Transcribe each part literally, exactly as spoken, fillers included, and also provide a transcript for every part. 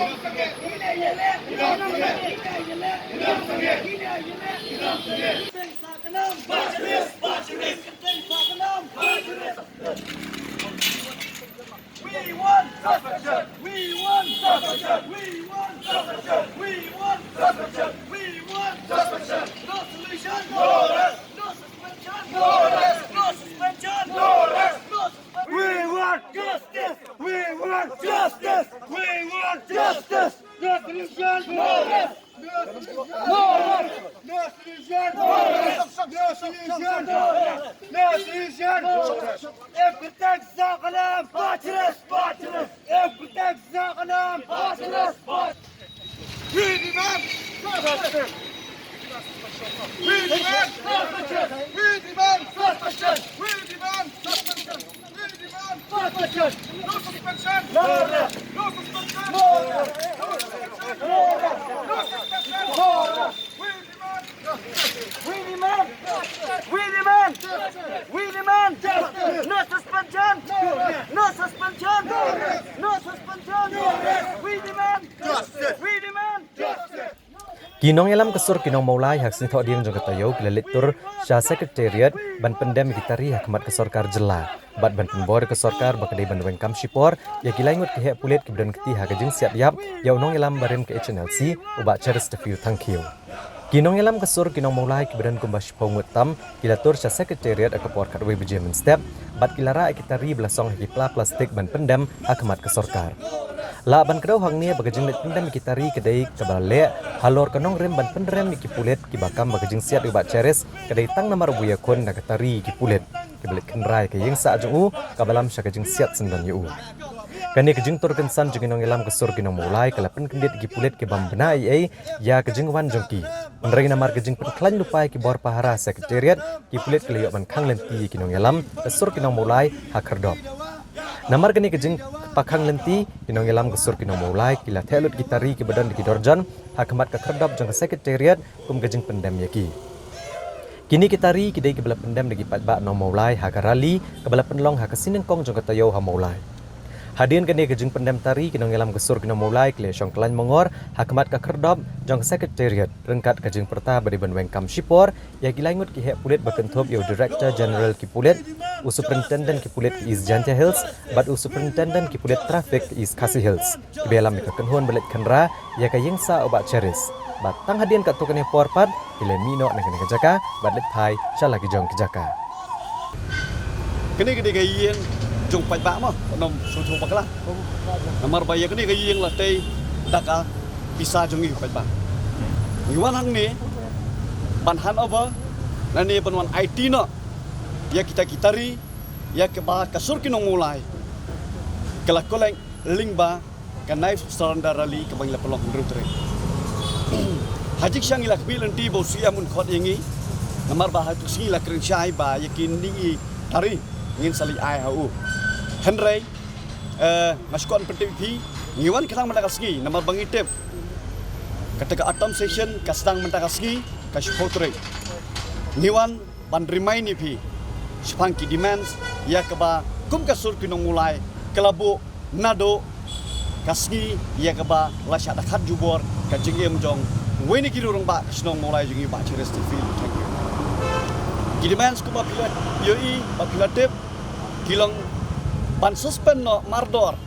We want suspension! We want suspension! We want suspension! We want suspension! We want suspension! No solution! No rest! No suspension! No rest! No suspension! No rest! No suspension! We want justice! We want justice! We want justice! No solution! No rest! No solution! No rest! No solution! No rest! No solution! No rest! No solution! No rest! If protect Zakalam! Bachelors! Bachelors! If protect Zakalam! Bachelors! We demand justice! We demand suspension! We demand suspension! We demand suspension! We demand suspension! No suspension! No rest! No suspension! No rest! No suspension! No rest! No suspension! No rest! We demand justice! We demand! We demand! We demand! No suspension! No suspension! No suspension! We demand! We demand! Ki nongïalam ka sur ki nong Mawlai ha ka sngi Thohdieng jong ka taïew ki la leit tur sha Secretariat ban pyndem ïa ki tari ha khmat ka sorkar jylla bad ban pynbor ïa ka sorkar ba ka dei ban weng kam shipor ïa ki lai ngut ki heh pulit kiba don kti ha ka jingsiat ïap ïa u nongïalam barim ka H N L C, u Bah Cheristerfield Thangkhiew. Ki nongïalam ka sur ki nong Mawlai kiba don kumba shiphew ngut tam ki la tur sha Secretariat ha ka por khatwei baje mynstep bad ki la rah ïa ki tari ba la song ha ki pla plastik ban pyndem ha khmat ka sorkar. Lah ban kdew hangne ba ka jingleit pyndem ïa ki tari ka dei kaba la leh halor ka nongrim ban pynrem ïa ki pulit kiba kam ba ka jingsiat ïa u Bah Cheris ka dei tang namar ba u ïakhun da ka tari ïa ki pulit kiba leit khynra ïa ka ïing sah jong u kaba lam sha ka jingsiat syndon ïa u. Kane ka jingtur kynsan jong ki nongïalam ka sur ki nong Mawlai ka la pynkyndit ïa ki pulit ki bym bna ei ei ïa ka jingwan jong ki. Hynrei namar ka jingpynkhlaiñ lypa ïa ki bor pahara Secretariat, ki pulit ki la ïoh ban khang lynti ïa ki nongïalam ka sur ki nong Mawlai ha khyrdop. Namar kane ka jingpakhang lynti, ki nongïalam ka sur ki nong Mawlai ki la theh lut ki tari kiba don da ki dorjon ha khmat ka khyrdop jong ka Secretariat kum ka jingpyndem ïa ki. Kine ki tari ki dei kiba la pyndem da ki paidbah nong Mawlai ha ka rally kaba la pynlong ha ka sngi nyngkong jong ka taïew ha Mawlai. Hadien kane ka jingpyndem tari, ki nongïalam ka sur ki nong Mawlai ki la ïashong khlaiñ mongor ha khmat ka khyrdop jong ka Secretariat ryngkat ka jingpyrta ba dei ban weng kam shipor ïa ki lai ngut ki heh pulit ba kynthup ïa u Director General ki pulit, u Superintendent ki pulit ka East Jaintia Hills bad u Superintendent ki pulit Traffic ka East Khasi Hills, kiba ïalam ïa ka kynhun ba leit khynra ïa ka ïing sah u Bah Cheris. Bad tang hadien katto katne por pat ki la mih noh na kane ka jaka bad leit phai sha la ki jong ki jaka. Kane ka dei ka ïing jong paidbah mo, ym sngewthuh bakla. Namar ba ïa kane ka ïing la tei da ka pisa jong ngi paidbah. Ngi wan hangne ban hand over lane ban wan aiti noh ïa kita ki tari ïa kaba ka sur ki nong Mawlai ka la collect lyngba ka Knife Surrender Rally kaba ngi la pynlong hynriew tarik. Ha jingshisha ngi la khmih lynti ba u C M un khot ïa ngi namar ba ha tu sngi la kren shai ba ïa kine ki tari ngin sa leit ai ha u. Hynrei, eh, nga shu kwah pyntip ïa phi, ngi wan khnang mynta ka sngi namar ba ngi tip kata ka autumn session ka sdang mynta ka sngi ka shiphew tarik. Ngi wan ban remind ïa phi shaphang ki demands ïa kaba kum ka sur ki nong Mawlai ka la buh naduh ka sngi ïa kaba la shah da khat jubor ka jingim jong uwei na ki rangbah ka shnong Mawlai jong ngi, Bah Cheristerfield. Thank you. Ki demands kumba phi la ïohi ba phi la tip ki long ban suspend noh mardor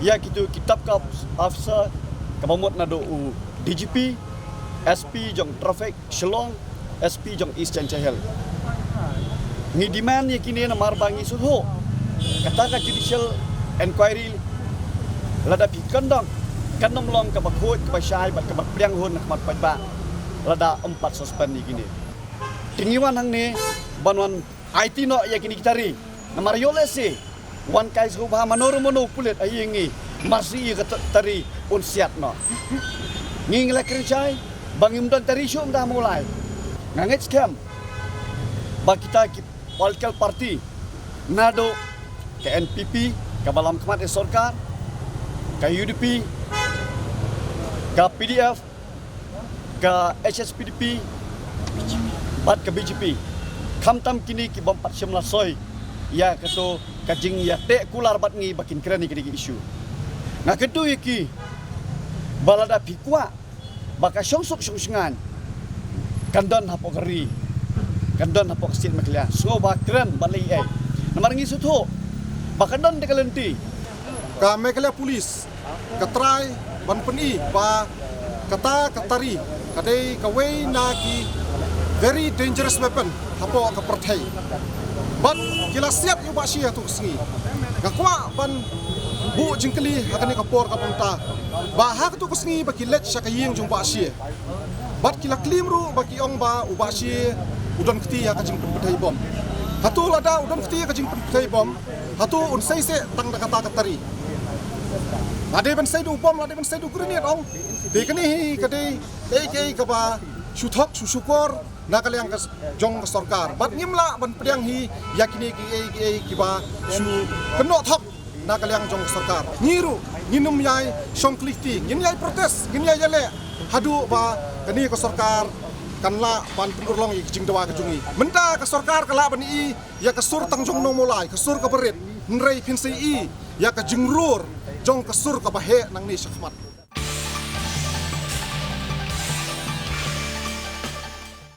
ïa kitu ki top ka officer kaba mut naduh u D G P, S P jong traffic Shillong, S P jong East Jaintia Hills. Ngi demand ïa kine namar ba ngi sngewthuh kata ka judicial inquiry lada phi kyndong kan ym long kaba khuid kaba shai bad kaba pdiang hun ha khmat paidbah lada ym pat suspend ïa kine. Te ngi wan hangne ban wan aiti noh ïa kine ki tari namar ïoh lehse wan kai sngewbha mano ruh mano u pulit ha ïing ngi, mar shu ïa ka ta-, tari un siat noh. Ngi ngi la kren shai ba ngim don tari shuh mynta ha Mawlai. Nga ngeit skhem ba kita ki political party naduh ka N P P kaba lam khmat ïa sorkar, ka U D P, ka P D F, ka H S P D P bad ka B J P. Khamtam kine ki bym pat shym la soi ïa kato ka jingïateh kular bad ngi ba kin kren ïa kine ki issue. Nga kyntu ïa ki Ba lada phi kwah ba ka shongsuk shongshngaiñ kan don hapoh ka ri, kan don hapoh ka state Meghalaya, sngewbha kren bad leh ei. Namar ngi sngewthuh ba ka don da ka lynti. Ka Meghalaya Police ka trai ban pyni ba kata ka tari ka dei kawei na ki very dangerous weapon hapoh ka pyrthei. Bad ki la siat ïa u Bah Shie ha tu ka sngi. Nga kwah ban buh jingkylli ha kane ka por ka bynta ba ha ka tu ka sngi ba ki leit sha ka ïing jong u Bah Shie, bad ki la claim ruh ba ki ong ba u Bah Shie u don kti ha ka jingpynpthei bom. Hato lada u don kti ha ka jingpynpthei bom, hato un sei seh tang da kata ka tari? La dei ban sei da u bom, la dei ban sei da u grenade ong. Te kane hi ka dei kaei kaei kaba shu thok shu shukor na ka liang ka s-, jong ka sorkar. Bad ngim lah ban pdiang hi ïa kine kiei kiei kiba shu kynnoh thok na ka liang jong ka sorkar. Ngi ruh ngin ym ïai shong kylli kti, ngin ïai protest, ngin ïai ïaleh haduh ba kane ka sorkar kan lah ban pynurlong ïa ki jingdawa ka jong ngi. Mynta ka sorkar ka lah ban i ïa ka sur tang jong u nongmawlai, ka sur kaba rit, hynrei phin sa i ïa ka jingrur jong ka sur kaba heh nangne shakhmat.